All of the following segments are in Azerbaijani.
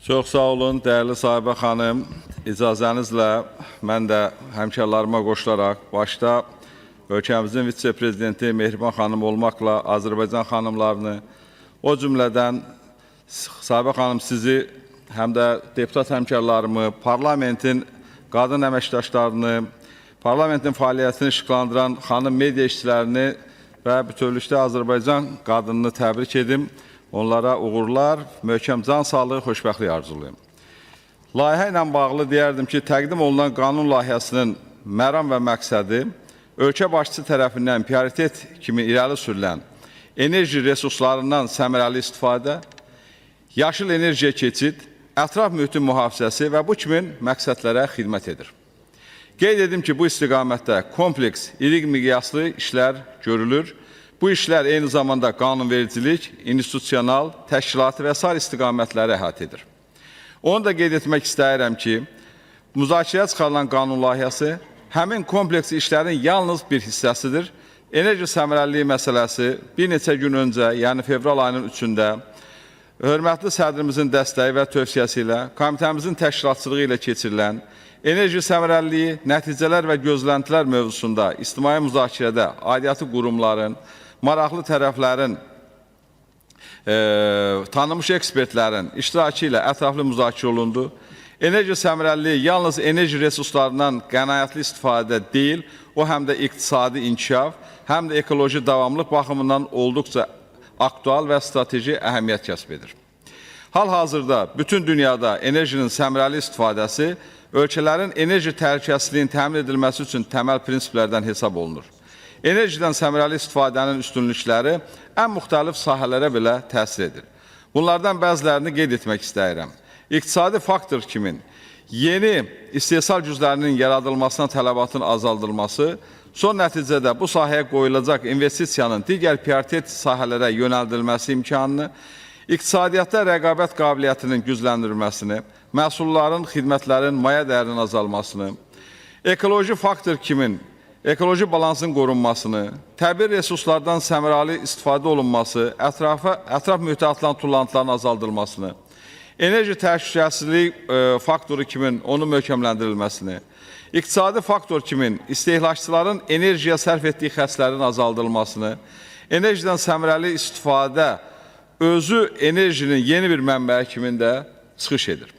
Çox sağ olun, dəyərli Sahibə xanım. İcazənizlə mən də həmkarlarıma qoşularaq başda ölkəmizin vitse-prezidenti Mehriban xanım olmaqla Azərbaycan xanımlarını, o cümlədən Sahibə xanım sizi həm də deputat həmkarlarımı, parlamentin qadın əməkdaşlarını, parlamentin fəaliyyətini işıqlandıran xanım media işçilərini və bütövlükdə Azərbaycan qadınını təbrik edim. Onlara uğurlar, möhkəm can sağlığı, xoşbəxtlik arzulayım. Layihə ilə bağlı deyərdim ki, təqdim olunan qanun layihəsinin məram və məqsədi ölkə başçısı tərəfindən prioritet kimi irəli sürülən enerji resurslarından səmərəli istifadə, yaşıl enerjiyə keçid, ətraf mühitin mühafizəsi və bu kimi məqsədlərə xidmət edir. Qeyd edim ki, bu istiqamətdə kompleks, iri miqyaslı işlər görülür. Bu işlər eyni zamanda qanunvericilik, institusional, təşkilati və sair istiqamətləri əhatə edir. Onu da qeyd etmək istəyirəm ki, müzakirəyə çıxarılan qanun layihəsi həmin kompleks işlərin yalnız bir hissəsidir. Enerji səmərəliliyi məsələsi bir neçə gün öncə, yəni fevral ayının 3-ündə hörmətli sədrimizin dəstəyi və tövsiyəsi ilə komitəmizin təşkilatçılığı ilə keçirilən enerji səmərəliliyi, nəticələr və gözləntilər mövzusunda ictimai müzakirədə aidiyyatı qurumların, maraqlı tərəflərin, tanınmış ekspertlərin iştirakı ilə ətraflı müzakirə olundu. Enerji səmərəliliyi yalnız enerji resurslarından qənaətli istifadə deyil, o həm də iqtisadi inkişaf, həm də ekoloji davamlılıq baxımından olduqca aktual və strateji əhəmiyyət kəsb edir. Hal-hazırda bütün dünyada enerjinin səmərəli istifadəsi ölkələrin enerji təhlükəsizliyinin təmin edilməsi üçün təməl prinsiplərdən hesab olunur. Enerjidən səmərəli istifadənin üstünlükləri ən müxtəlif sahələrə belə təsir edir. Bunlardan bəzilərini qeyd etmək istəyirəm. İqtisadi faktor kimi yeni istehsal güclərinin yaradılmasına tələbatın azaldılması, son nəticədə bu sahəyə qoyulacaq investisiyanın digər prioritet sahələrə yönəldilməsi imkanını, iqtisadiyyatda rəqabət qabiliyyətinin gücləndirilməsini, məhsulların, xidmətlərin maya dəyərinin azalmasını, ekoloji faktor kimi ekoloji balansın qorunmasını, təbii resurslardan səmərəli istifadə olunması, ətraf mühitə atılan tullantıların azaldılmasını, enerji təhlükəsizliyi faktoru kimi onun möhkəmləndirilməsini, iqtisadi faktor kimi istehlakçıların enerjiyə sərf etdiyi xərclərin azaldılmasını, enerjidən səmərəli istifadə özü enerjinin yeni bir mənbəyi kimi də çıxış edir.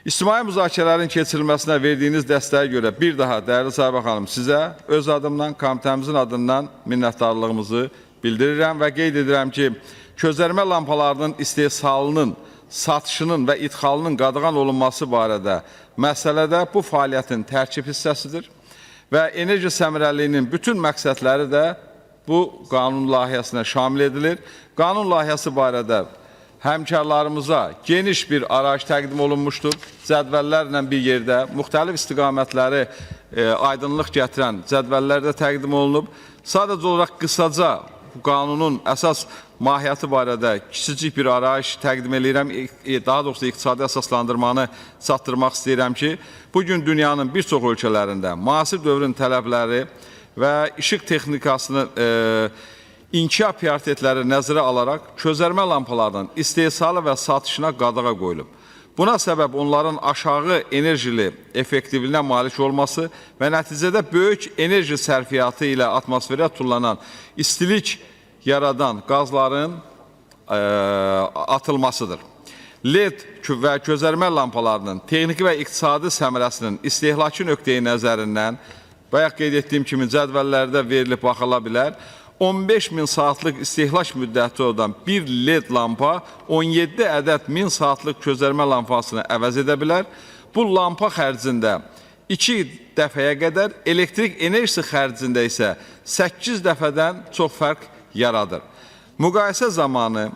İctimai müzakirələrin keçirilməsinə verdiyiniz dəstəyə görə bir daha dəyərli Sahibə xanım sizə öz adımdan, komitəmizin adından minnətdarlığımızı bildirirəm və qeyd edirəm ki, közərmə lampalarının istehsalının, satışının və idxalının qadağan olunması barədə məsələdə bu fəaliyyətin tərkib hissəsidir və enerji səmərəliliyinin bütün məqsədləri də bu qanun layihəsinə şamil edilir. Qanun layihəsi barədə həmkarlarımıza geniş bir arayış təqdim olunmuşdur. Cədvəllərlə bir yerdə müxtəlif istiqamətləri aydınlıq gətirən cədvəllər də təqdim olunub. Sadəcə olaraq qısaca bu qanunun əsas mahiyyəti barədə kiçicik bir arayış təqdim eləyirəm. Daha doğrusu iqtisadi əsaslandırmanı çatdırmaq istəyirəm ki, bugün dünyanın bir çox ölkələrində müasir dövrün tələbləri və işıq texnikasını inkişaf prioritetləri nəzərə alaraq közərmə lampalarının istehsalı və satışına qadağa qoyulub. Buna səbəb onların aşağı enerjili effektivliyinə malik olması və nəticədə böyük enerji sərfiyyatı ilə atmosferə tullanan istilik yaradan qazların atılmasıdır. LED və közərmə lampalarının texniki və iqtisadi səmərəsinin istehlakçı nöqteyi nəzərindən, bayaq qeyd etdiyim kimi cədvəllərdə verilib baxıla bilər. 15 min saatlıq istehlak müddəti olan bir LED lampa 17 ədəd 1000 saatlıq közərmə lampasını əvəz edə bilər. Bu lampa xərcində 2 dəfəyə qədər, elektrik enerjisi xərcində isə 8 dəfədən çox fərq yaradır. Müqayisə zamanı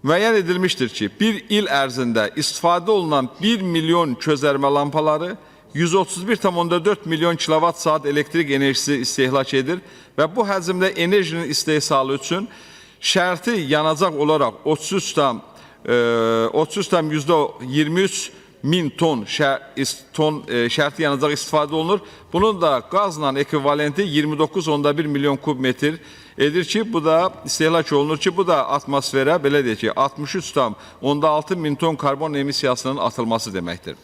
müəyyən edilmişdir ki, bir il ərzində istifadə olunan 1 milyon közərmə lampaları 131,4 milyon kilovat saat elektrik enerjisi istehlak edir və bu həcmdə enerjinin istehsalı üçün şərti yanacaq olaraq 33,23 min ton, şərti yanacaq istifadə olunur. Bunun da qazla ekvivalenti 29,1 milyon kub metr edir ki, bu da istehlak olunur ki, bu da atmosferə belə deyək ki, 63,6 min ton karbon emissiyasının atılması deməkdir.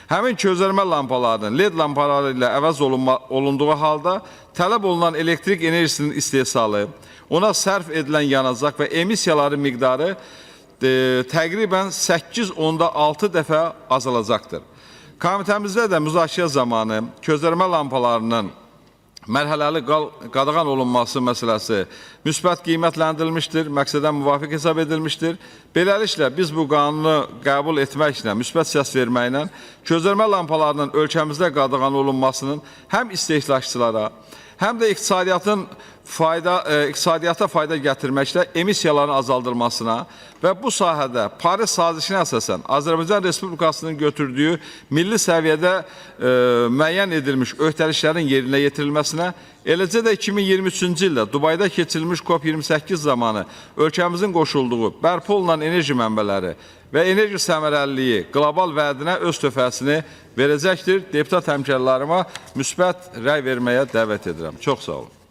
Həmin közərmə lampalarının LED lampaları ilə əvəz olunduğu halda tələb olunan elektrik enerjisinin istehsalı, ona sərf edilən yanacaq və emissiyaların miqdarı təqribən 8,6 dəfə azalacaqdır. Komitəmizdə də müzakirə zamanı közərmə lampalarının mərhələli qadağan olunması məsələsi müsbət qiymətləndirilmişdir, məqsədə müvafiq hesab edilmişdir. Beləliklə, biz bu qanunu qəbul etməklə, müsbət səs verməklə közərmə lampalarının ölkəmizdə qadağan olunmasının həm istehlakçılara, həm də iqtisadiyyata fayda gətirməklə emissiyaların azaldılmasına və bu sahədə Paris sazişinə əsasən Azərbaycan Respublikasının götürdüyü milli səviyyədə müəyyən edilmiş öhdəliklərin yerinə yetirilməsinə, eləcə də 2023-cü ildə Dubayda keçirilmiş COP28 zamanı ölkəmizin qoşulduğu bərpa olunan enerji mənbələri və enerji səmərəliliyi qlobal vədinə öz töhfəsini verəcəkdir. Deputat həmkarlarıma müsbət rəy verməyə dəvət edirəm. Çox sağ olun.